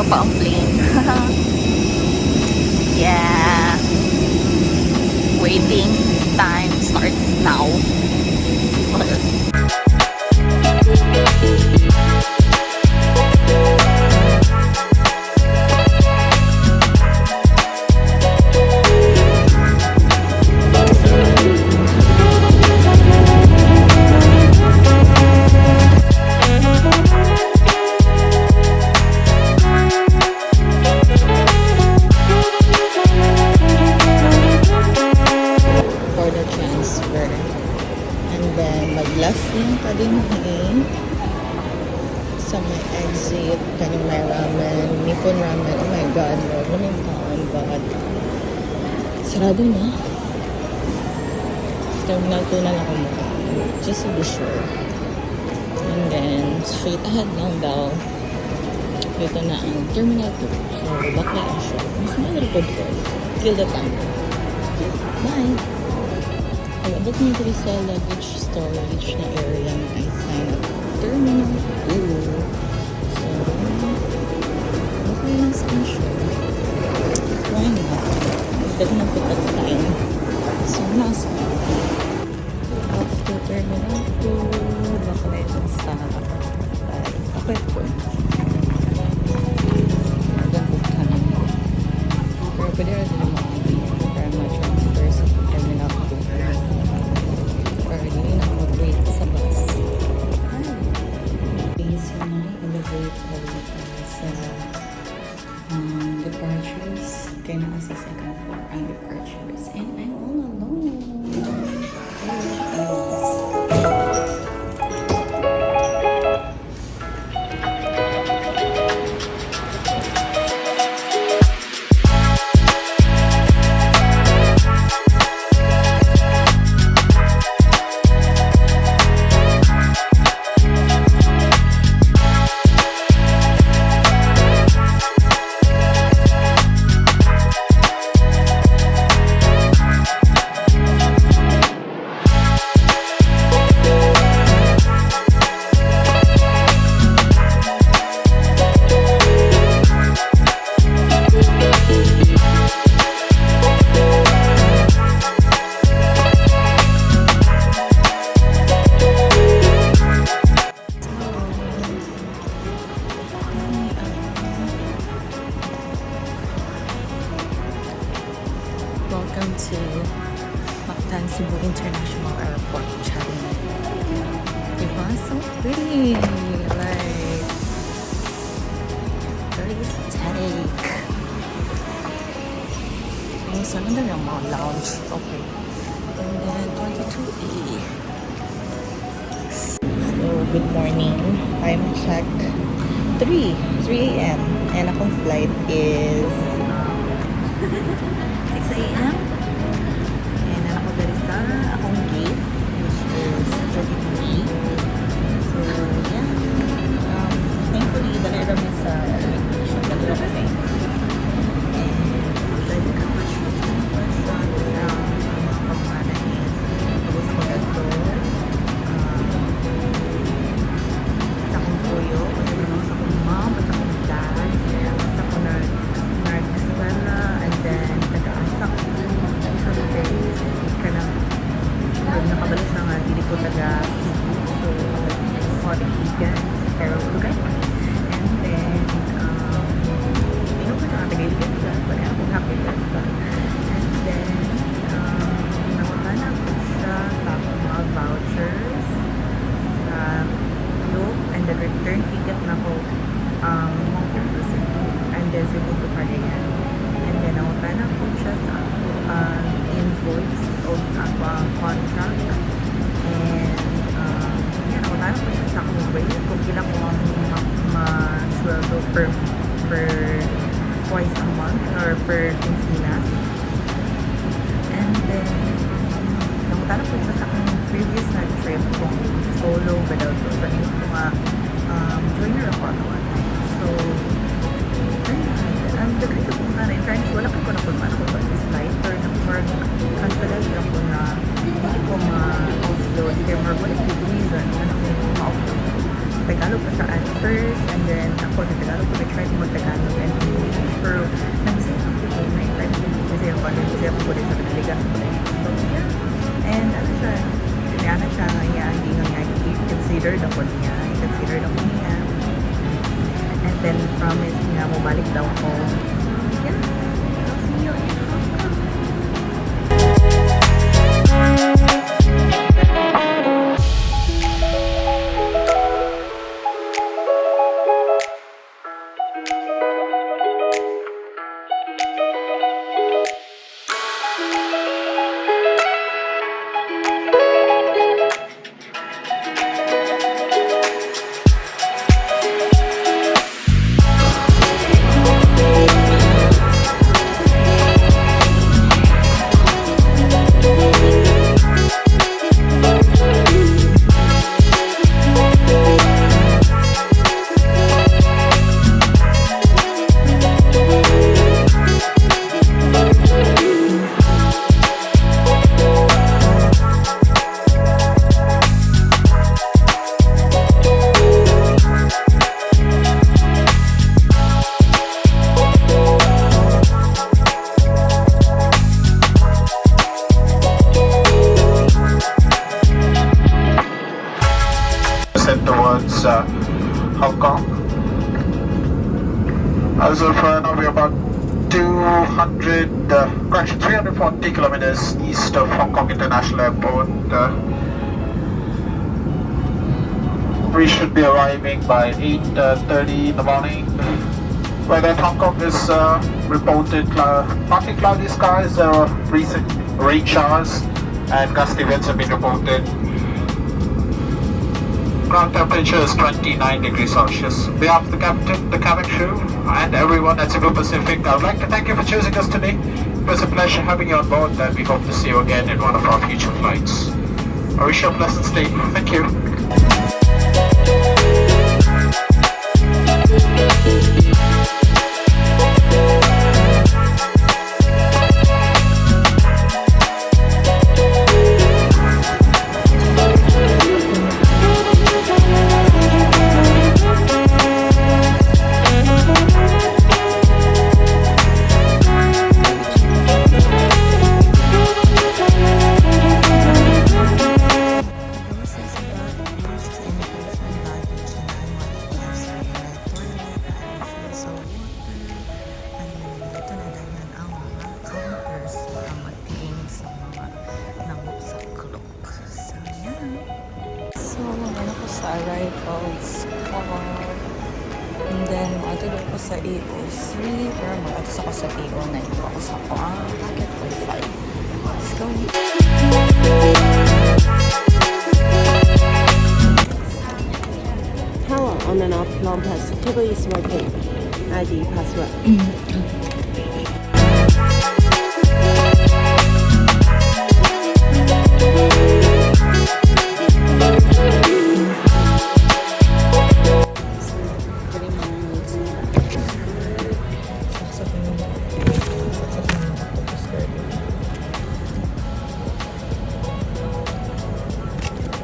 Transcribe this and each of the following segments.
Pa ang plane. Yeah. Waiting time starts now. For the transfer. And then, mag-left lang ka dinhi sa may exit, kaning may ramen, Nippon Ramen. Oh my God, Lord, maraming taon, but sarado na. Terminal 2 na lang ako mukha. Just to be sure. And then, straight ahead lang daw. Dito na ang Terminal 2. So, back lang siya. Mas may record ko. Kill the time. Bye! Abot mi diri sa luggage storage na area ng I sign up Terminal 2. So, okay lang sa siya. Why not? Daghan ng put time. So, nasa off to Terminal 2. Baka na ito sa okay po. Daghan time. Pero pwede rin din mga para ma-transfer sa Terminal 2. Or hindi na ako mag-wait sa bus. Ay. So, may elevator sa departures. Kaya nasa second floor ang departures. And I'm all alone. Yes. Welcome to Mactan Cebu International Airport. Charing. Diba? So pretty. Like, very aesthetic. Ay, so nandun yung mga lounge. Okay. And then, 22A. So, good morning. Time check. 3. 3 a.m. And akong flight is 6 a.m. And ako diri sa akong gate, which is 32A. So, yeah. Thankfully, dali ra mi sa immigration. Dali ra mi sa immigration. And ready ka pa siya. Questions. Ang mga pangana is, tapos ako dito, sa akong kuyo, kasi naman sa akong mom, at sa akong dad, sa ako nag-eskwela, and then taga-asa ko. Actually, guys, kanang pag nakabalo sa nga, dili ko taga Cebu. So, ako Iligan, pero lugar ko. And then, ingon ko siya nga taga Iligan siya. So, kaya akong happy fiesta. And then, nangutana ko siya sa akong mga vouchers sa Klook and then return ticket na ko Hong Kong to Cebu and then Cebu to Cagayan. And then nangutana ko siya sa ako invoice o sa ako ang contract. And yeah, nangutana ko siya sa akong rate kung pila ko ang ma-sweldo per twice a month or per quincenas. And then, nangutana ko siya sa akong previous na trip kung solo ba daw to. So, ingon ko nga, joiner ako at one time. So, ayun, ang daghan ko kung na, in fairness, wala ko na ko ba this flight, pero nag confident ako na hindi ko ma-offload. Kaya more wala yung reason na ako ma-offload. Tagalog pa siya at first, and then ako, sa Tagalog ko, nag-try ko mag-Tagalog. 200, correction, 340 kilometers east of Hong Kong International Airport. We should be arriving by 8:30 in the morning. Weather at Hong Kong is reported partly cloudy skies. There are recent rain showers and gusty winds have been reported. Ground temperature is 29 degrees Celsius. On behalf of the captain, the cabin crew, and everyone at Cebu Pacific, I would like to thank you for choosing us today. It was a pleasure having you on board, and we hope to see you again in one of our future flights. I wish you a pleasant stay. Thank you. This is baggage, immigration baggage na mga sa toilet, so water, and then dito na dayon ang mga counters para mag-claim sa mga namo sa clock. So, yan. So, ano ko sa arrivals car. And then, maadto ko sa AO3, pero mag-adto sa ko sa AO9 pa ko sa ko ang packet wifi. Let's go! Power on and off, long press. Toggle is working. ID password. Kani mga notes. Saksak yung octopus garden.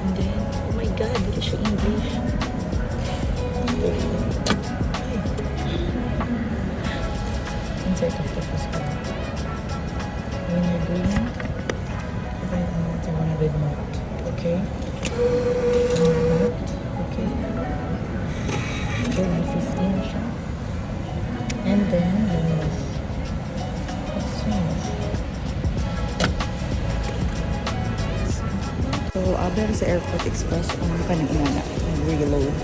And then, oh my God, dili siya English. Ay. Insert octopus card. When you're doing, provide amount of 100 note. Okay? 100 note. Okay. Okay, 150 na siya. And then, yung exchange. So, aber sa Airport Express, ang kanang inana, reload.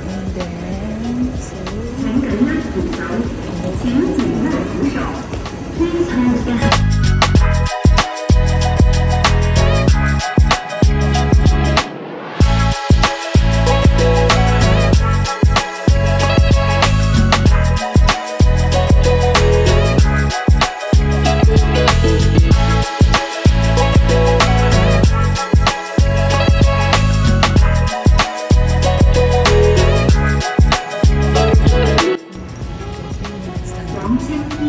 And then, so, 請緊握扶手，請緊握扶手。Please hold the 往青衣、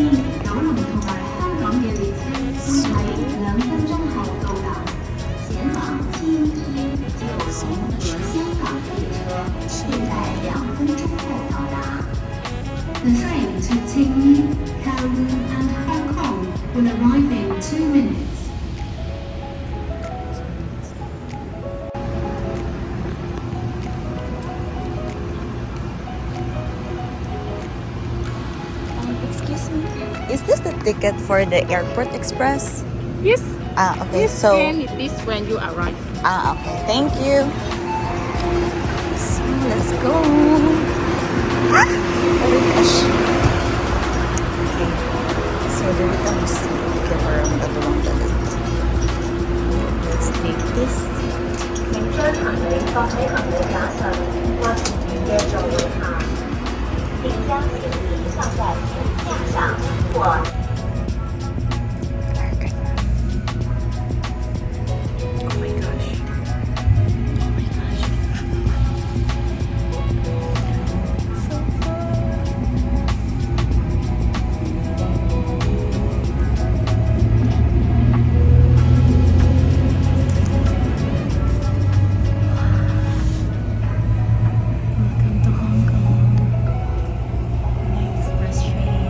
九龍同埋香港嘅列車會喺2分鐘後到達。前往青衣、九龍和香港的列車會在2分鐘後到達。The train to Tsing Yi, Kowloon and Hong Kong will arrive in 2 minutes. Excuse me, is this the ticket for the Airport Express? Yes. Ah, okay. Please So, scan it this when you arrive. Ah, okay. Thank you. So, let's go. Ah! Oh my gosh. Okay. So, dito kami sa okay, para magkatulong dagat. Let's take this. 請將行李放喺行李架上或前面嘅座位下。請將行李放在行李架上或 Larga na. Oh my gosh. Oh my gosh. So fun. Welcome to Hong Kong. My express train.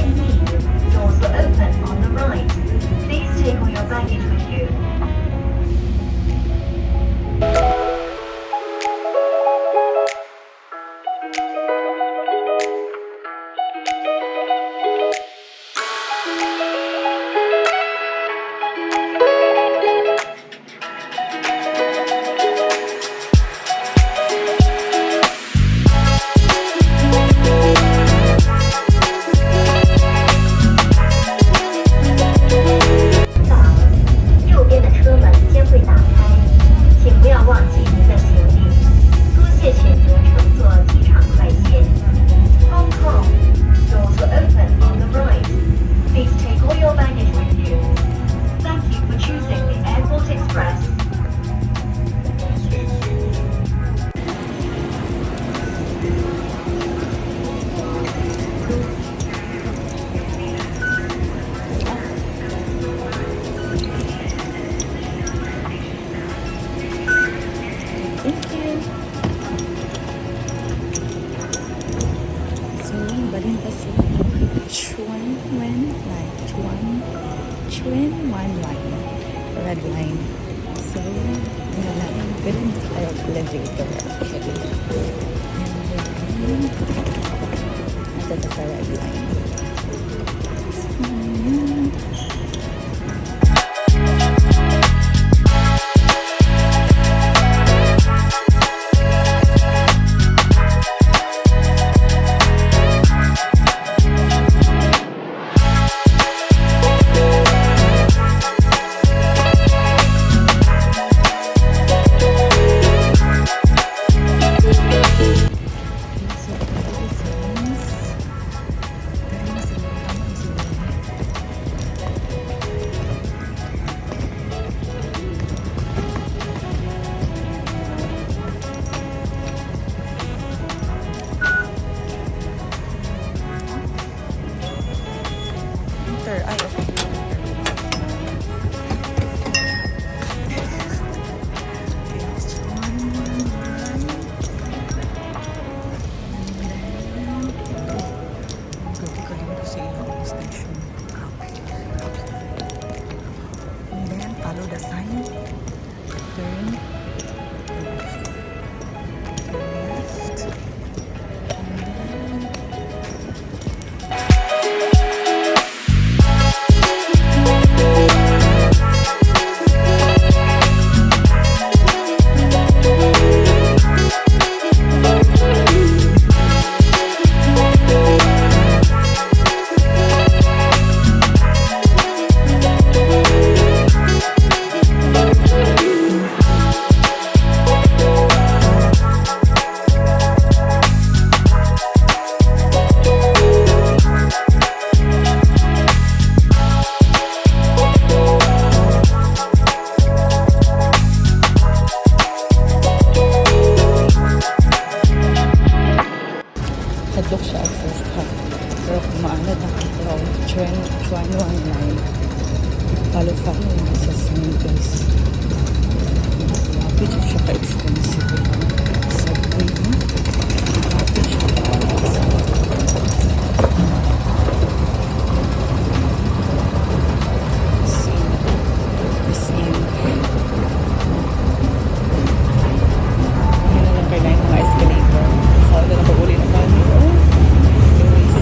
Tsing Yi. Doors will open on the right. Please take all your baggage with you. 右边的车门将会打开，请不要忘记您的行李。多谢选择乘坐机场快线。Hong Kong, doors will open on the right. Please take all your baggage with you. Thank you for choosing the Airport Express. Thank you. So, balhin ta sa Tsuen Wan Line. Tsuen Wan Line. Red Line. So, yun na. Pwede na tayo elevator actually. And then, ito ta sa Red Line. So, yun. So, this is Dari na siguro. Tama na siguro. Enter. Ay, okay. Okay, it's 111. And then, grabe kalindot sa ilang station. And then, follow the sign. Turn left. Turn left. And then, hadlok siya at first ha. Pero kung maano na ikaw, Tsuen Wan Line. Follow follow lang sa sign, guys. Grabe jud siya ka-expensive, diba? Subway, no? Grabe siya ka-expensive. See, as in, yun na lang kailangan mga escalator. So, ito na pag-uli na tayo. Oh, anyways. So,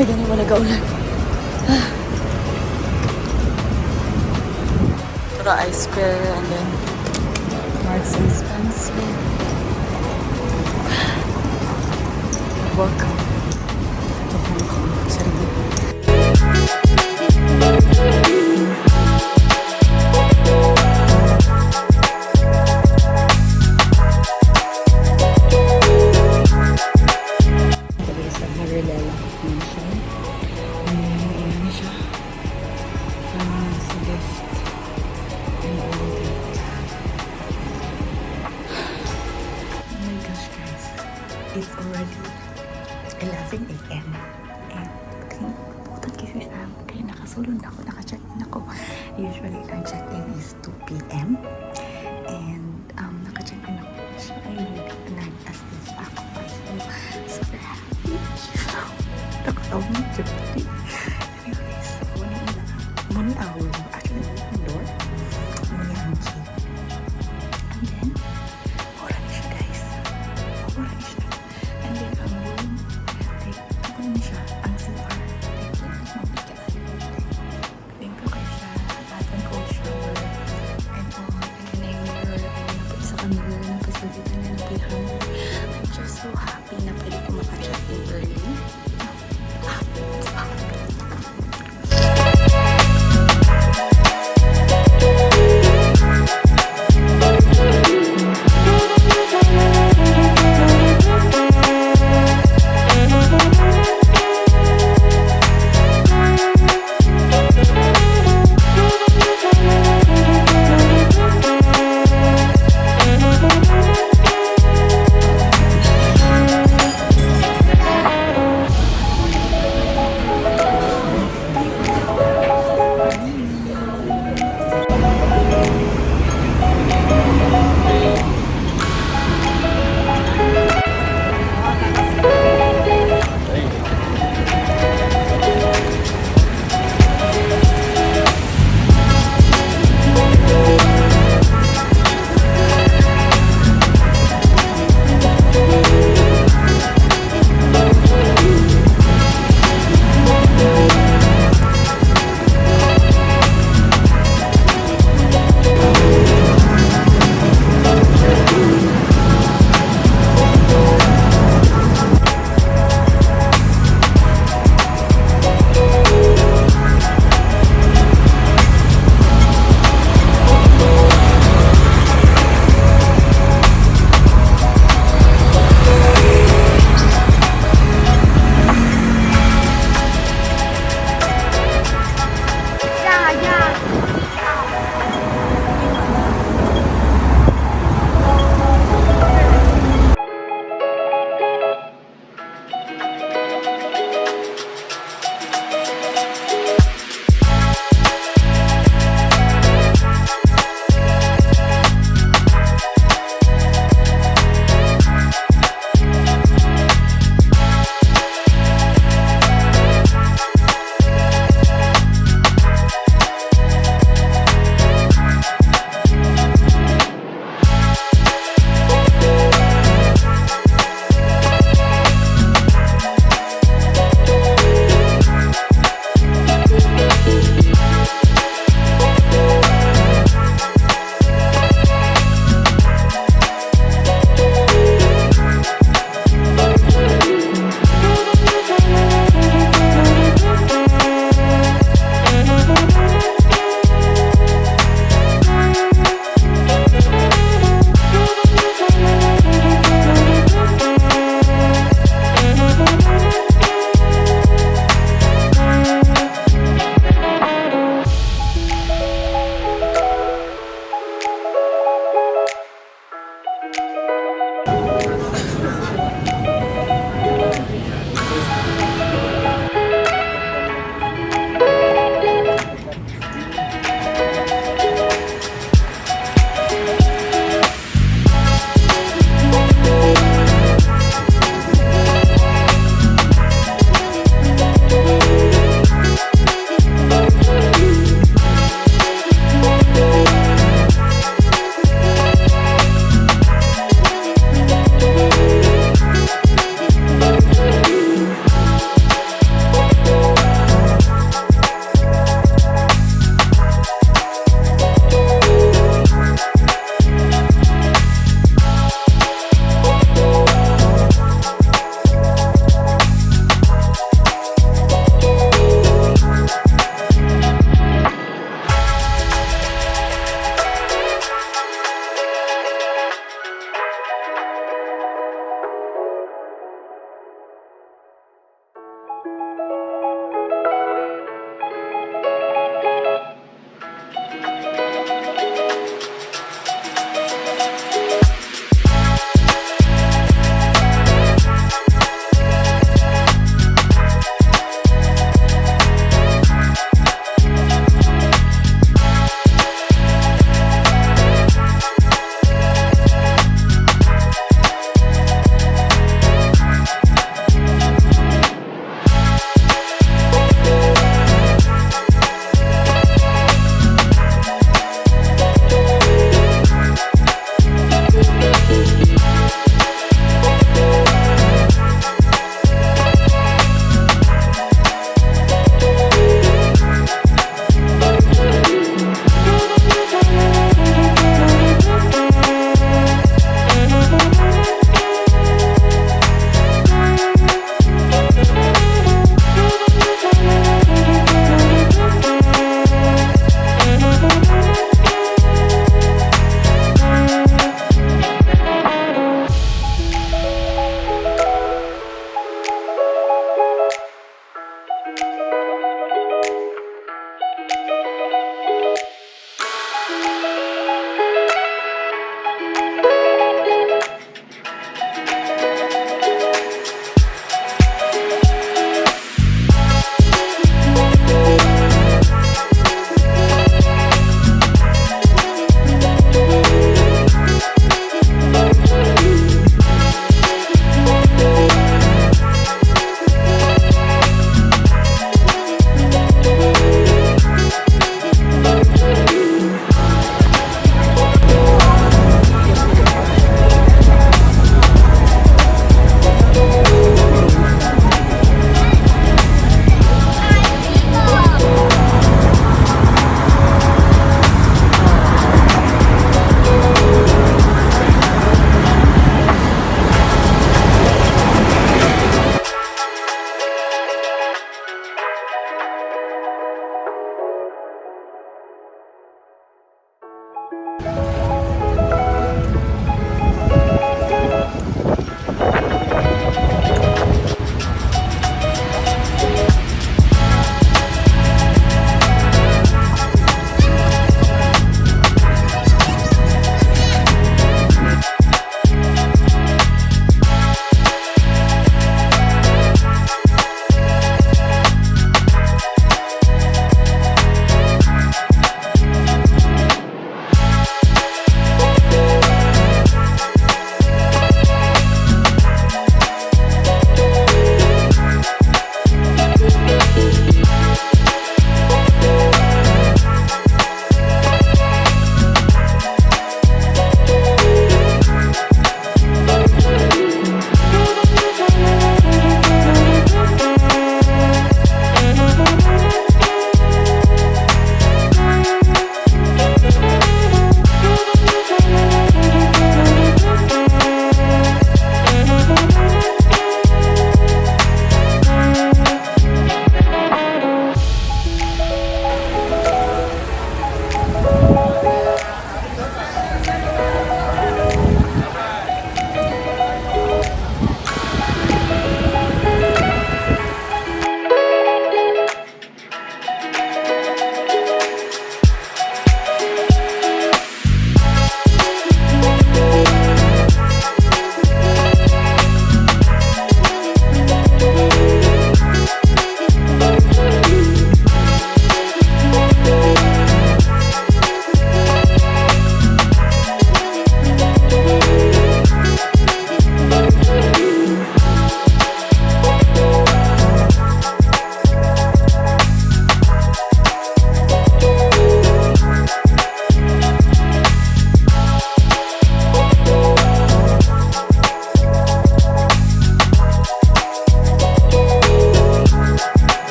May gani wala gaulan. Ah. Tara iSquare and then Marks and Spencer. Welcome to Hong Kong. Charing. Dali sa Marilela Mansion. And ayan siya. Ah, sa lift. And all that. Oh my gosh, guys. It's already 11 a.m. And thank you si Sam. Kaya nakasulod na ako, naka-check-in ako. Usually, ang check-in is 2 p.m. And naka-check-in ako. Siya ay nag-assist ako. So, super happy. Nakatawa ng Jeopardy. Anyways, so, mao ni ang room. Actually, mao ni ang door. Mao ni ang key. And then, mura ni siya, guys. Mura ni siya. And then, ang room, like, ano ni siya, ang CR. Like, mabigat. Like, limpyo kayo siya. Hot and cold shower. And all. And then, may mirror. And then, naa sa mirror. Naa sa dito na naa hanger. I'm just so happy na pwede ko maka-check-in early. Ah,